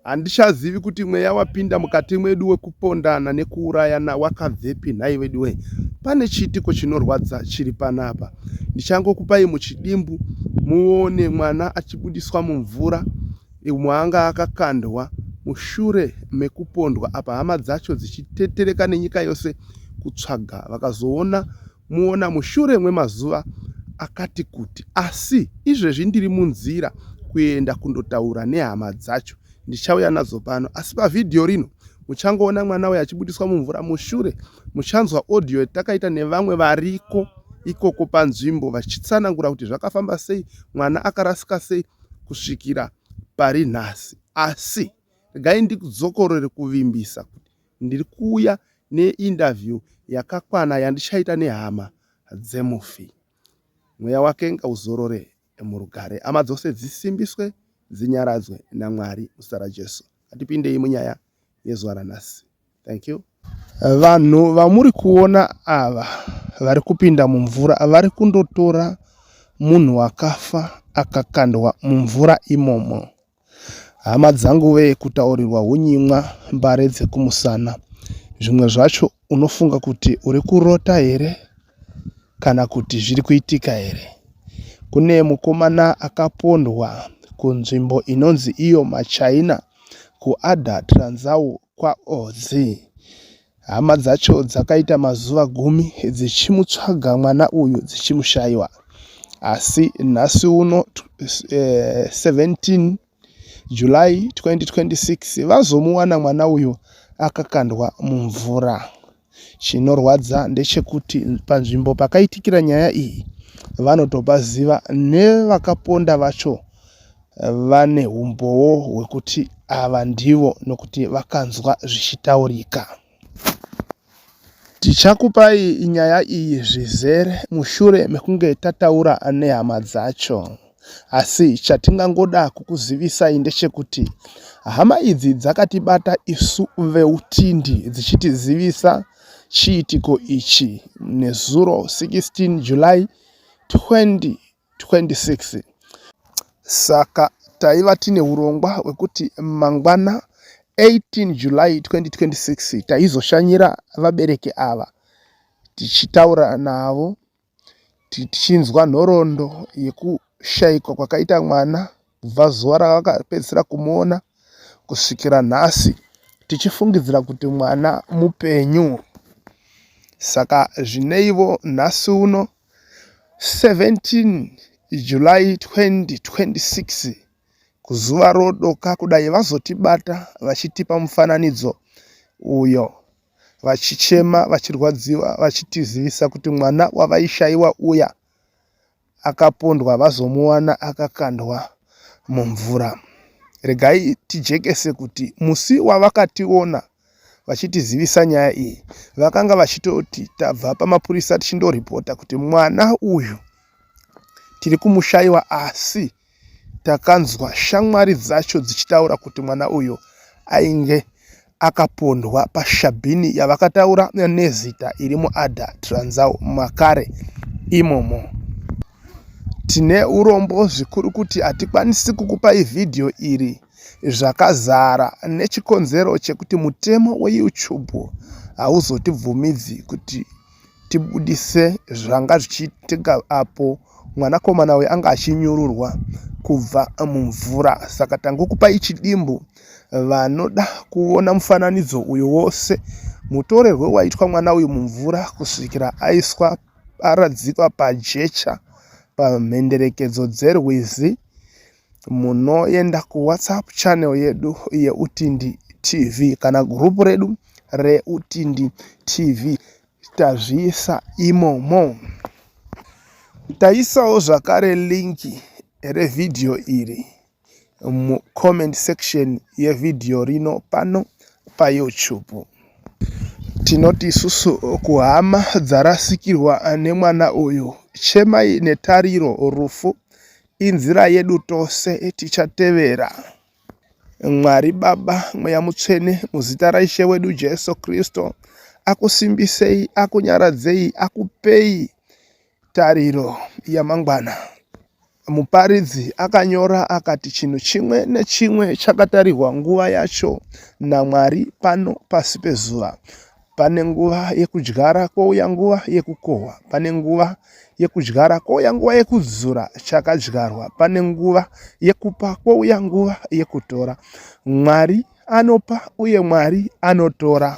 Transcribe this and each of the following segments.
Handichazivi kuti mweya wapinda mukati mwedu wekupondana nekuurayana wakabvepi nhai veduwee. Pane chiitiko chinorwadza chiri panapa. Ndichangokupai muchidimbu muone mwana achibudiswa mumvura maanga akakandwa mushure mekupondwa apa hama dzacho dzichitetereka nenyika yose kutsvaga vakazoona muona mushure mwemazuva akati kuti asi izvezvi ndiri munzira kuenda kundotaura nehama dzacho ndichauya nadzo pano asi pavhidhiyo rino muchangoona mwana uyo achibudiswa mumvura mushure muchanzwa audio yatakaita nevamwe variko ikoko panzvimbo vachitsanangura kuti zvakafamba sei mwana akarasika sei kusvikira pari nhasi asi regai ndikudzokorore kuvimbisa kuti ndiri kuuya neinterview yakakwana yandichaita nehama dzemufi. Mweya wake ngauzorore murugare. Hama dzose dzisimbiswe dzinyaradzwe naMwari muzita raJesu. Ngatipindei munyaya yezuva ranhasi. Thank you. Vanhu vamuri kuona ava vari kupinda mumvura vari kundotora munhu wakafa akakandwa mumvura imomo. Hama dzangu vee kutaurirwa hunyimwa mbare dzekumusana. Zvimwe zvacho unofunga kuti uri kurota here kana kuti zviri kuitika here. Kune mukomana akapondwa kunzvimbo inonzi iyo Machaina kuArda Transau kwaOdzi. Hama dzacho dzakaita mazuva gumi dzichimutsvaga mwana uyu dzichimushaiwa. Asi nhasi uno 17 July 2026 vazomuwana mwana uyu akakandwa mumvura. Chinorwadza ndechekuti panzvimbo pakaitikira nyaya iyi vanotopaziva nevakaponda vacho vane humbowo hwekuti ava ndivo nokuti vakanzwa zvichitaurika. Tichakupai nyaya iyi zvizere mushure mekunge tataura nehama dzacho. Asi chatingangoda kukuzivisai ndechekuti hama idzi dzakatibata isu veUtindi dzichitizivisa chiitiko ichi nezuro 16 July 20 26. Saka taiva tine hurongwa hwekuti mangwana 18 July 2026 taizoshanyira vabereki ava tichitaura navo tichinzwa nhoroondo yekushaikwa kwakaita mwana kubva zuva ravakapedzisira kumuona kusvikira nhasi tichifungidzira kuti mwana mupenyu. Saka zvineivo nhasi uno 17 July 2026 kuzuva rodoka kudai vazotibata vachitipa mufananidzo uyo vachichema vachirwadziwa vachitizivisa kuti mwana wavaishaiwa uya akapondwa vazomuwana akakandwa mumvura. Regai tijekese kuti musi wavakationa vachitizivisa nyaya iyi vakanga vachitoti tabva pamapurisa tichindoripota kuti mwana uyu tiri kumushaiwa asi takanzwa shamwari dzacho dzichitaura kuti mwana uyu ainge akapondwa pashabhini yavakataura nezita iri muAdda Transau makare imomo. Tine urombo zvikuru kuti hatikwanisi kukupai vhidhiyo iri zvakazara nechikonzero chekuti mutemo weYouTube hauzotibvumidzi kuti tibudise zvanga zvichiitika apo mwanakomana uyu anga achinyururwa kubva mumvura. Saka tangokupai chidimbu vanoda kuona mufananidzo uyu wose mutorerwe waitwa mwana uyu mumvura kusvikira aiswa aradzikwa pajecha pamhenderekedzo dzerwizi munoenda kuWhatsApp channel yedu yeUtindi TV kana gurupu redu reUtindi TV tazviisa imomo. Taisawo zvakare linki revhidhiyo iri mucomment section yevhidhiyo rino pano paYouTube. Tinoti isusu kuhama dzarasikirwa nemwana uyu, chemai netariro rufu Inzira yedu tose tichatevera. Mwari Baba, Mweya Mutsvene, muzita raIshe wedu Jesu Kristu, akusimbisei, akunyaradzei, akupei tariro yamangwana. Muparidzi akanyora akati chinhu chimwe nechimwe chakatarirwa nguva yacho naMwari pano pasi pezuva. Pane nguva yekudyara kwouya nguva yekukohwa. Pane nguva yekudyara kwouya nguva yekudzura chakadyarwa. Pane nguva yekupa kwouya nguva yekutora. Mwari anopa uye Mwari anotora.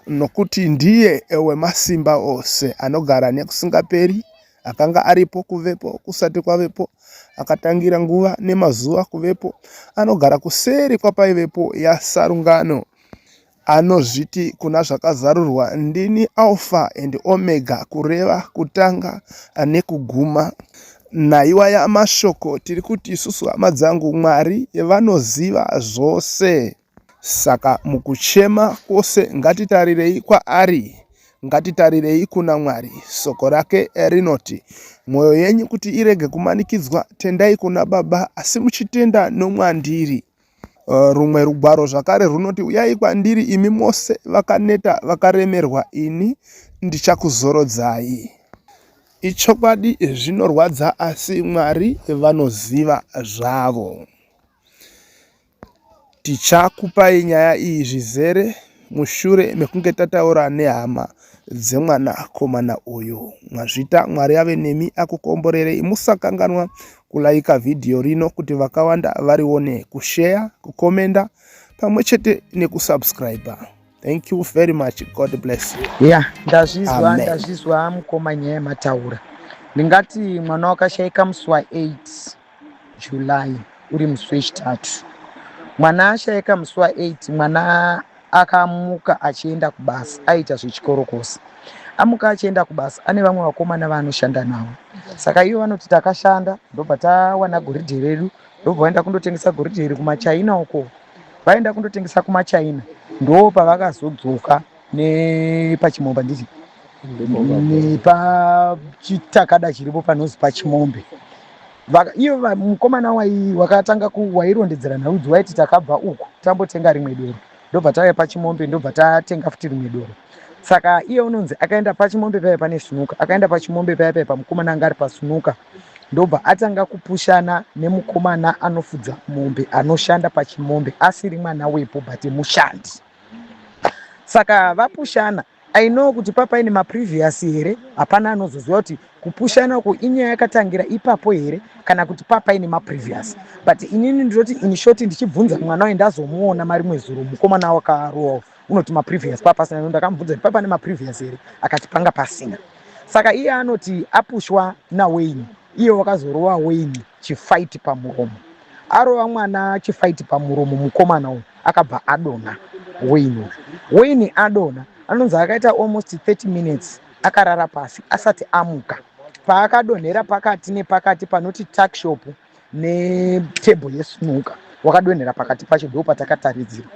Nokuti ndiye wemasimba ose, anogara nekusingaperi, akanga aripo kuvepo kusati kwavepo, akatangira nguva nemazuva kuvepo, anogara kuseri kwapaivepo yasarungano. Anozviti kuna zvakazarurwa, ndini Alfa and Omega, kureva kutanga nekuguma. Naiwaya mashoko tiri kuti isusu hama dzangu, Mwari vanoziva zvose. Saka mukuchema kwose ngatitarirei kwaari, ngatitarirei kuna Mwari. Soko rake rinoti, Mwoyo yenyu kuti irege kumanikidzwa, tendai kuna Baba, asi muchitenda nomwandiri. Rumwe rugwaro zvakare runoti, Uyai kwandiri imi mose vakaneta vakaremerwa, ini ndichakuzorodzai. Ichokwadi zvinorwadza asi Mwari vanoziva zvavo. Tichakupai nyaya iyi zvizere mushure mekunge tataura nehama dzemwanakomana uyu. Mwazvita, Mwari ave nemi akukomborerei. Musakanganwa kulaika vhidhiyo rino kuti vakawanda varione, kusheya, kukomenda pamwe chete nekusubscriber. Thank you very much. God bless you. Yeah, ndazvizwa ndazvizwa mukoma nyaya yamataura. Ndingati mwana wakashaika musi wa 8 July uri musi wechitatu. Mwana ashaika musi wa 8 mwana akamuka achienda kubasa aiita zvechikorokosa. Amuka achienda kubasa ane vamwe vakomana vaanoshanda navo. Saka ivo vanoti takashanda ndobva tawana goridhe redu ndobva vaenda kundotengesa goridhe iri kumachaina uko. Vaenda kundotengesa kumachaina ndo pavakazodzoka nepachimombe handiti nepachitakada chiripo panozi pachimombe iyo mukomana wakatanga wairondedzera nhau idzi waiti takabva uku tambotenga rimwe doro ndobva tauya pachimombe ndobva tatenga futi rimwe doro saka iye unonzi akaenda pachimombe paya pane sunuka akaenda pachimombe paya paya pamukomana anga ari pasunuka ndobva atanga kupushana nemukomana anofudza mombe anoshanda pachimombe asiri mwana wepo but mushandi saka vapushana I know kuti papaine maprevious here hapana anozoziva kuti kupushana uku inyaya yakatangira ipapo here kana kuti papaine maprevious but inini ndinoti in short ndichibvunza mwana waye ndazomuona marimwe zuro mukomana wakarowa unoti maprevious papasina ndakamubvunza kuti papane maprevious here akati panga pasina saka iye anoti apushwa nawayne iye wakazorowa wayne chifight pamuromo arova mwana chifight pamuromo mukomana uyu akabva adonha Wayne uyu Wayne adonha anonzi akaita almost 30 minutes akarara pasi asati amuka paakadonhera pakati nepakati panoti tuckshop netable yesnuka wakadonhera pakati pacho ndo patakataridzirwa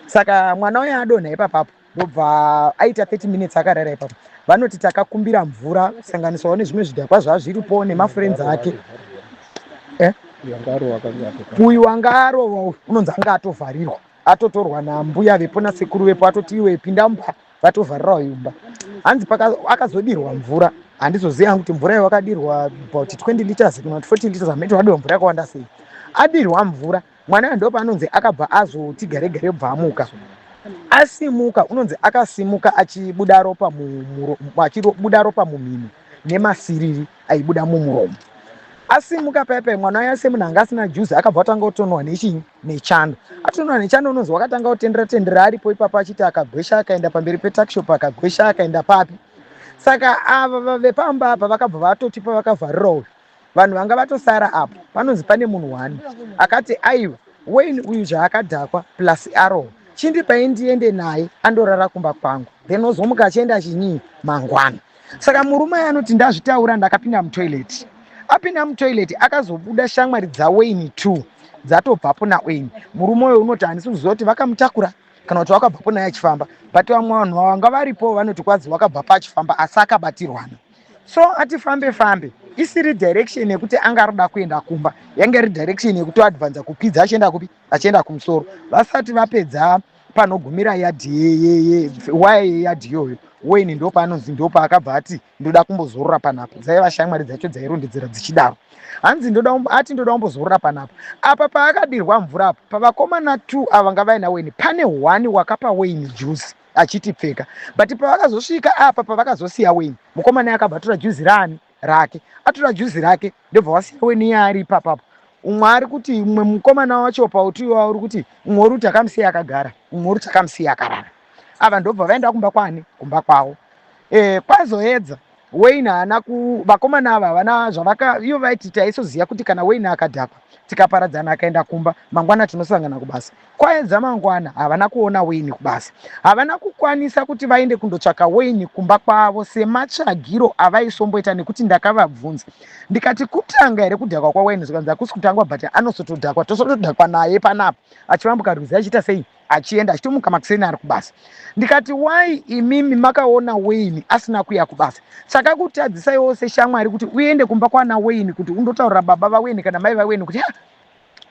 saka mwana uyo adonha ipapapo ndobva aita 30 minutes akarara ipapo vanoti takakumbira mvura kusanganiswawo nezvimwe zvidhakwa zvazviripo nemafriends ake eh? uyu wanga arova uyu unonzi anga atovharirwa atotorwa nambuya vepo nasekuru vepo atoti iwe pinda mumba vatovharirawo imba hanzi akazodirwa mvura handizoziva hangu kuti mvura iyo wakadirwa about 20 liters kana kuti 40 liters hameno wadirwa mvura yakawanda sei adirwa mvura Mwana uyu ndopaanonzi akabva azoti gare gare bva amuka. Asimuka unonzi akasimuka achibuda ropa achibuda ropa mumhino nemasiriri aibuda mumuromo. Asimuka paya paya mwana uya semunhu anga asina juzi akabva atanga kutonhwa nechinyi nechando. Atonhwa nechando unonzi wakatanga kutendera tendera aripo ipapo achiti akagwesha akaenda pamberi petuckshop akagwesha akaenda papi. Saka ava vepamba apa vakabva vatoti pavakavharira uyu Vanhu vanga vatosara apo panonzi pane munhu one akati aiwa Wayne uyu zvaakadhakwa plus arohwa chindipai ndiende naye andorara kumba kwangu then ozomuka achienda chinyii mangwana. Saka murume uyu anoti ndazvitaura ndakapinda mutoilet. Apinda mutoilet akazobuda shamwari dzaWayne two dzatobvapo naWayne. Murume uyu unoti handisi kuziva kuti vakamutakura kana kuti vakabvapo naye achifamba but vamwe vanhu vanga varipo vanoti kwanzi vakabvapo achifamba asi akabatirwana. So ati fambe fambe isiri direction yekuti anga arikuda kuenda kumba yanga iri direction yekutoadvanza kukwidza achienda kupi achienda kumusoro vasati vapedza panogumira yadhi waya yeyadhi iyoyo. Wayne ndopaanonzi ndopaakabva ati ndoda kumbozorora panapa. Dzaiva shamwari dzacho dzairondedzera dzichidaro. Hanzi ndoda ati ndoda kumbozorora panapa. Apa paakadirwa mvura apa pavakomana 2 ava nga vaina Wayne pane one wakapa Wayne juice achiti pfeka. But pavakazosvika apa pavakazosiya Wayne mukomana akabva atora juice raani rake. Atora juice rake ndobva wasiya Wayne iye ari ipapapo. Umwe ari kuti umwe mukomana wacho pauti iwawo uri kuti umwe uri kuti akamusiya akagara umwe uri kuti akamusiya akarara. Ava ndobva vaenda kumba kwani kumba kwavo. E, kwazoedza Wayne haana ku vakomana ava havana zvavaka ivo vaiti taisoziva kuti kana Wayne akadhakwa tikaparadzana akaenda kumba mangwana tinosangana kubasa. Kwaedza mangwana havana kuona Wayne kubasa. Havana kukwanisa kuti vaende kundotsvaka Wayne kumba kwavo sematsvagiro avaisomboita nekuti ndakavabvunza ndikati kutanga here kudhakwa kwaWayne zvikanzi hakusi kutangwa but anosotodhakwa tosotodhakwa naye panapa achivambuka rwizi achiita sei achienda achitomuka makuseni ari kubasa ndikati why imimi makaona Wayne asina kuya kubasa chakakutadzisaiwo seshamwari kuti uende kumba kwana Wayne kuti undotaurira baba vaWayne kana mai vaWayne kuti ha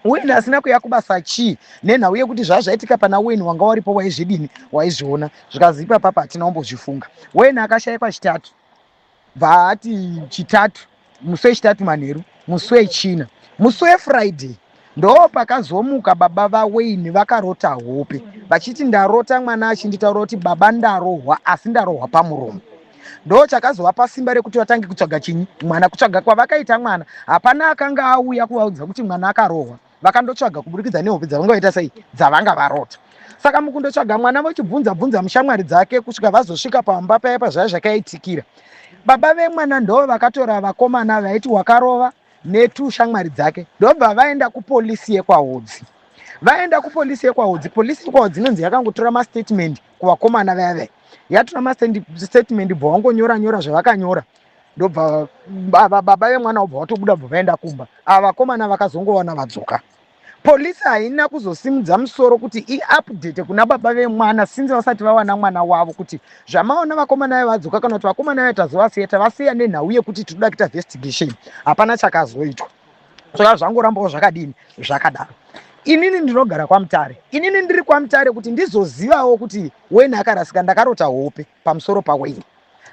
Wayne asina kuya kubasa chii nenhau yekuti zvazvaitika pana Wayne wanga waripo waizvidini waizviona zvikazi ipapapa hatina kumbozvifunga Wayne akashaikwa chitatu bvaati chitatu musi wechitatu manheru musi wechina musi wefriday ndo pakazomuka baba vaWayne vakarota hope vachiti ndarota mwana achinditaura kuti baba ndarohwa asi ndarohwa pamuromo ndo chakazovapa simba rekuti vatange kutsvaga chinyi mwana kutsvaga kwavakaita mwana hapana akanga auya kuvaudza kuti mwana akarohwa vakandotsvaga kuburikidza nehope dzavanga vaita sei dzavanga varota saka mukundotsvaga mwana vochibvunza bvunza mushamwari dzake kusvika vazosvika pamba paya pazvaya zvakaitikira baba vemwana ndo vakatora vakomana vaiti wakarova netu shamwari dzake ndobva vaenda kupolisi yekwahodzi vaenda kupolisi yekwahodzi polisi yekwahodzi inonzi yakangotora mastatement kuvakomana vaya vaya yatora mastatement bva wangonyora nyora zvavakanyora ndobva baba vemwana wobva watobuda bva vaenda kumba ava vakomana vakazongowana vadzoka polisi haina kuzosimudza musoro kuti iupdate kuna baba vemwana since vasati vawana mwana wavo kuti zvamaona vakomana vaya vadzoka kana kuti vakomana vaya tazovasiya tavasiya nenhau yekuti tinoda kuita investigation hapana chakazoitwa saka zvangorambawo zvakadini zvakadaro inini ndinogara kwamutare inini ndiri kwamutare kuti ndizozivawo kuti wayne akarasika ndakarota hope pamusoro pawayne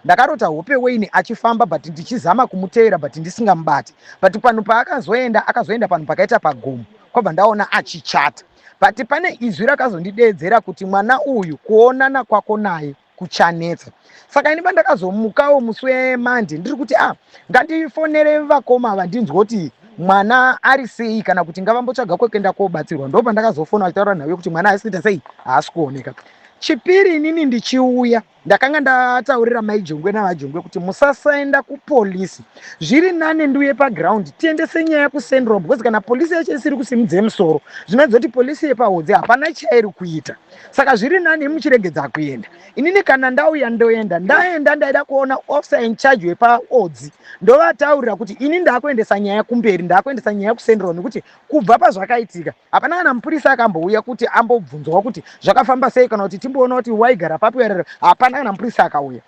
Ndakarota hope Wayne achifamba but ndichizama kumuteera but ndisingamubati. But panhu paakazoenda akazoenda panhu pakaita pagomo kwabva ndaona achichata. But pane izwi rakazondideedzera kuti mwana uyu kuonana kwako naye kuchanetsa. Saka ini pandakazomukawo musi weMonday ndiri kuti ah ngandifonere vakoma ava ndinzwe kuti mwana ari sei kana kuti ngavambotsvaga kwekuenda kobatsirwa. Ndopandakazofona vachitaura nhau yekuti mwana haasi kuita sei haasi kuoneka. Chipiri inini ndichiuya Ndakanga ndataurira mai Jongwe navaJongwe kuti musasaenda kupolisi, zviri nane ndiuye paground tiendese nyaya kucentral because kana polisi yacho isiri kusimudze musoro zvinoratidza kuti polisi yepahodzi hapana chairi kuita, saka zviri nane muchiregedza kuenda. Inini kana ndauya ndoenda, ndaenda ndaida kuona officer in charge wepaodzi ndovataurira kuti ini ndakuendesa nyaya kumberi, ndakuendesa nyaya kucentral nekuti kubva pazvakaitika Hapana kana mupurisa akambouya kuti ambobvunzwa kuti zvakafamba sei kana kuti timboona kuti waigara papi werero. Hapana kana mupurisa akauya.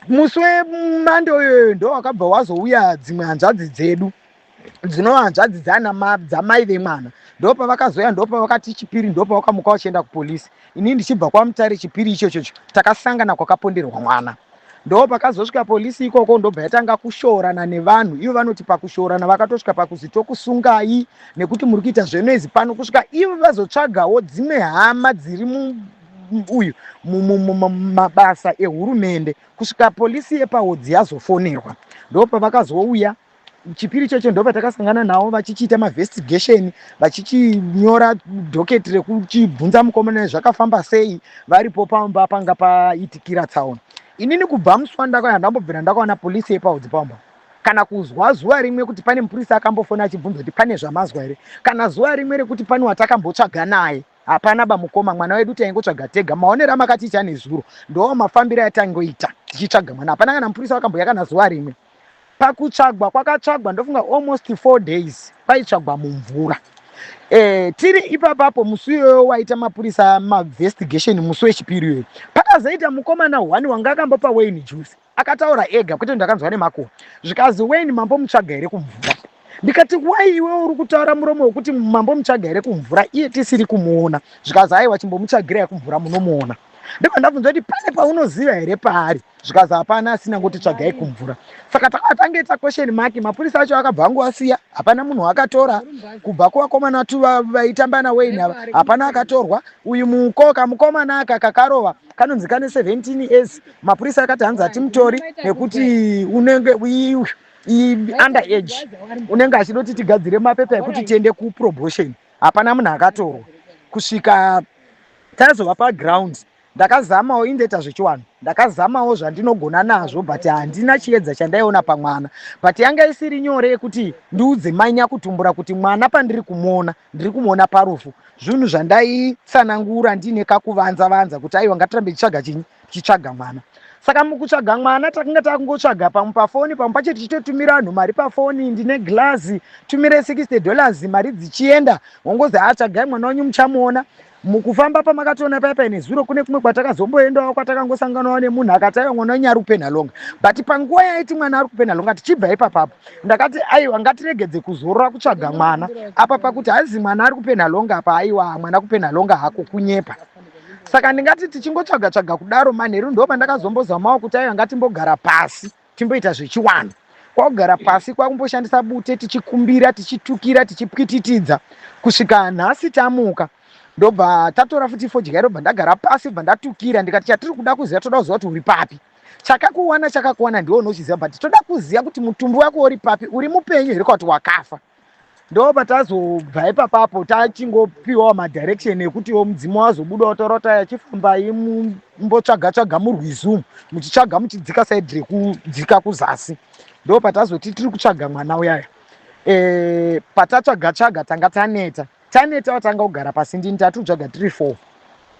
Musi wemande uyoyo ndo wakabva wazouya dzimwe hanzvadzi dzedu dzinova hanzvadzi dzana dzamai vemwana ndopavakazouya ndopavakati chipiri ndopavakamuka vachienda kupolisi ini ndichibva kwamutare chipiri ichochocho takasangana kwakaponderwa mwana Ndopakazosvika police ikoko ndobva yatanga kushoorana nevanhu. Ivo vanoti pakushoorana vakatosvika pakuzi tokusungai nekuti muri kuita zvenoise pano kusvika ivo vazotsvagawo dzimwe hama dziri uyu mumabasa ehurumende kusvika polisi yepahodzi yazofonerwa ndopavakazouya Chipiri ichocho ndopatakasangana navo vachichiita mavhestigesheni vachichinyora dhoketi rekuchibvunza mukomana zvakafamba sei varipo pamba panga paitikira tsaona. Inini kubva musi wandakauya handambobvira ndakaona polisi yepaudzi pamba kana kuzwa zuva rimwe kuti pane mupurisa akambofona achibvunza kuti pane zvamazwa here kana zuva rimwe rekuti pane watakambotsvaga naye hapana bamukoma mwana wedu taingotsvaga tega maonero amakatiita nezuro ndoo mafambiro atangoita tichitsvaga mwana hapana kana mupurisa wakambouya kana zuva rimwe Pakutsvagwa kwakatsvagwa ndofunga almost 4 days kwaitsvagwa mumvura. Eh, tiri ipapapo musi iyoyo waita mapurisa mavestigation musi wechipiri iyoyo pakazoita mukomana one wanga akambopa Wayne juice akataura ega kwete ndakanzwa nemakuhwa zvikazi Wayne mambomutsvaga here kumvura ndikati wai iwe uri kutaura muromo wekuti mambomutsvaga here kumvura iye tisiri kumuona zvikazi aiwa chimbomutsvagirai kumvura munomuona. Ndobva ndabvunza kuti pane paunoziva here paari, zvikazi hapana, asina ngoti tsvagai kumvura. Saka takatange ta question mark. Mapurisa acho akabva angoasiya, hapana munhu akatora kubva kuvakomana tu vaitamba naWayne ava, hapana akatorwa. Uyu mukoka mukomana aka kakarova kanonzi kane 17 years, mapurisa akati hanzi hatimutori nekuti unenge under age, unenge achidoti tigadzire mapepa ekuti tiende kuprobation. Hapana munhu akatorwa kusvika tazova paground. Ndakazamawo indoita zvechiwanhu, ndakazamawo zvandinogona nazvo, but handina chiedza chandaiona pamwana. But yanga isiri nyore yekuti ndiudze mai nyakutumbura kuti mwana pandiri kumuona, ndiri kumuona parufu. Zvinhu zvandaitsanangura ndiine kakuvanza vanza kuti aiwa, ngatirambe tichitsvaga chinyi, tichitsvaga mwana. Saka mukutsvaga mwana takanga takungotsvaga pamwe pafoni, pamwe pacho tichitotumira vanhu mari pafoni, ndine glazi, tumire $60, mari dzichienda, wongozi atsvagai mwana wenyu muchamuona. Mukufamba pamakatoona paya paine zuro, kune kumwe kwatakazomboendawo kwatakangosanganawo nemunhu akati aiwa, mwana wenyu ari kuPenhalonga. But panguva yaiti mwana ari kuPenhalonga, tichibva ipapapo ndakati aiwa, ngatiregedze kuzorora kutsvaga mwana apa, pakuti hazi mwana ari kuPenhalonga apa. Aiwa, mwana kuPenhalonga hako kunyepa. Saka ndingati tichingotsvaga tsvaga kudaro, manheru ndo pandakazombozamawo kuti aiwa, ngatimbogara pasi timboita zvechiwanhu. Kwakugara pasi, kwakumboshandisa bute, tichikumbira, tichitukira, tichipwititidza kusvika nhasi tamuka. Ndobva tatora futi fodya, ndobva ndagara pasi, bva ndatukira ndikati chatiri kuda kuziva, toda kuziva kuti uri papi. Chakakuwana chakakuwana, ndiwe unochiziva, but toda kuziva kuti mutumbi wako uri papi, uri mupenyu here kwati wakafa. Ndo patazobva ipapapo tachingopiwawo madirection ekutiwo mudzimu wazobuda wataura kuti achifambai mumbotsvaga tsvaga murwizi umu, muchitsvaga muchidzika side rekudzika kuzasi. Ndo patazoti tiri kutsvaga mwana uyaya. Patatsvaga tsvaga tanga taneta, taneta, watanga kugara pasi. Ndini tati kutsvaga tiri four,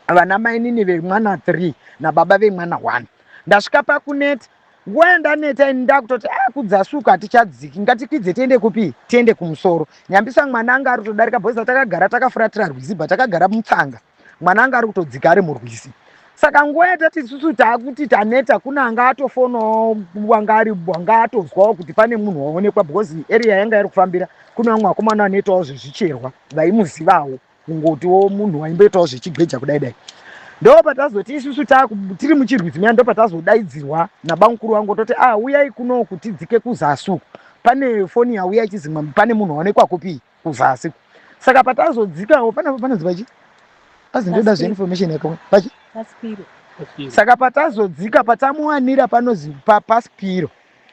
vana mainini vemwana 3 nababa vemwana 1. Ndasvika pakuneta, nguva yandaneta ini ndakutoti a kudzasuka hatichadziki, ngatikwidze tiende kupi, tiende kumusoro. Nyambisa mwana anga ari kutodarika bhoza, takagara takafuratira rwizi, bva takagara mutsanga, mwana anga ari kutodzika ari murwizi. Saka nguva yatati isusu taakuti taneta, kuna anga atofonawo, wanga ari wanga atozwawo kuti pane munhu waonekwa, because area yanga iri kufambira kune vamwe vakomana vanoitawo zvezvicherwa vaimuzivawo, kungotiwo munhu waimboitawo zvechigweja kudai dai. Ndo patazoti isusu tiri muchirwizi muya, ndo patazodaidzirwa nabamukuru vangu, toti a uyai kunoku tidzike kuzasi uku, pane foni yauya ichizimwa, pane munhu waonekwa kupi, kuzasi. Saka patazodzikawo panapa panonzi pachi azi ndoda zveinformation yakawanda pachi. Saka patazodzika patamuwanira panozi paspiro,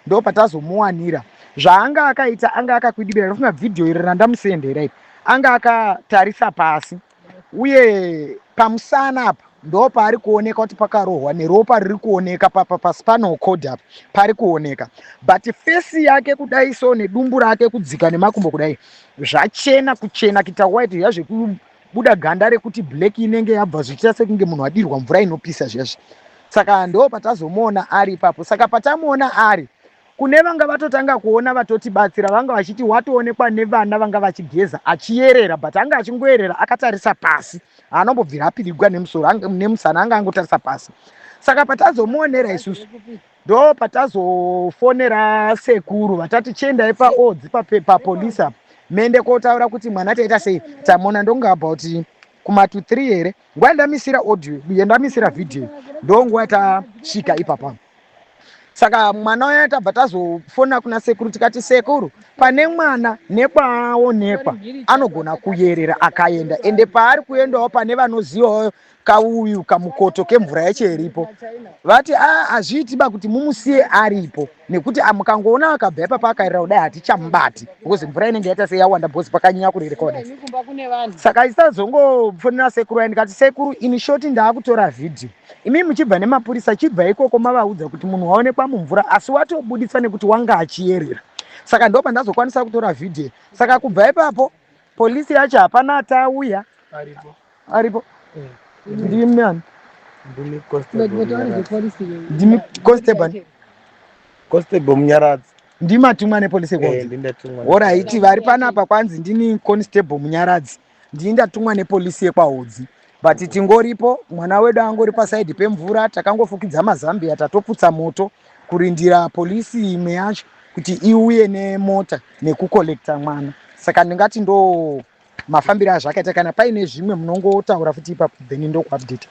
ndo patazomuwanira. Zvaanga akaita, anga akakwidibira. Ndofunga vhidhiyo iri randamusendera iri, anga akatarisa pasi, uye pamusana apa ndo paari kuoneka kuti pakarohwa neropa riri kuoneka paspinal cord apa pari kuoneka, but face yake kudai so nedumbu rake kudzika nemakumbo kudai zvachena, kuchena kuita white zviya zvekubuda ganda rekuti black inenge yabva, zvichiita sekunge munhu adirwa mvura inopisa zviyazvi. Saka ndo patazomuona ari ipapo. Saka patamuona ari kune vanga vatotanga kuona vatotibatsira, vanga vachiti watoonekwa nevana vanga vachigeza achiyerera, but anga achingoyerera akatarisa pasi, haanombobvira apirigwa nemusoro nemusana, anga angotarisa pasi. Saka patazomuonera isusu ndo patazofonera sekuru, vatati chiendai paodzi papolisi apa, mende kotaura kuti mwana taita sei, tamuona. Ndonga about kuma 2 3 here, nguva yandamisira audio, yandamisira vhidhiyo, ndo nguva yatasvika ipapa. Saka mwana uya tabva tazofona kuna sekuru, tikati sekuru, pane mwana nekwaaonekwa anogona kuyerera akaenda, ende paari kuendawo pane vanozivawo kauyu kamukoto kemvura yacho iripo. Vati a hazviiti ba kuti mumusiye aripo, nekuti mukangoona akabva ipapa akaerera kudai hatichamubati, because mvura inenge yaita seyawanda, because pakanyanya kurereka kudai. Saka isazongofonera sekuru ai, ndikati sekuru, in short, ndaakutora vhidhiyo, imi muchibva nemapurisa, chibva ikoko mavaudza kuti munhu waonekwa mumvura, asi watobuditsa nekuti wanga achiyerera. Saka ndo pandazokwanisa kutora vhidhiyo. Saka kubva ipapo polisi yacho hapana atauya. Aripo. Aripo. Ndimi ani? Ndimi Constable Munyaradzi. Ndimi constable? Constable Munyaradzi. Ndimatumwa nepolisi yekonzi? Ndindatumwa. Alright, vari panapa kwanzi ndini Constable Munyaradzi, ndini ndatumwa nepolisi yekwaHodzi, but tingoripo, mwana wedu angori pasaidhi pemvura, takangofukidza mazambia, tatoputsa moto kurindira polisi imwe yacho kuti iuye nemota nekukolekta mwana. Saka ndingati ndo mafambiro azvakaita. Kana paine zvimwe munongotaura futi ipapo, then ndokuupdate.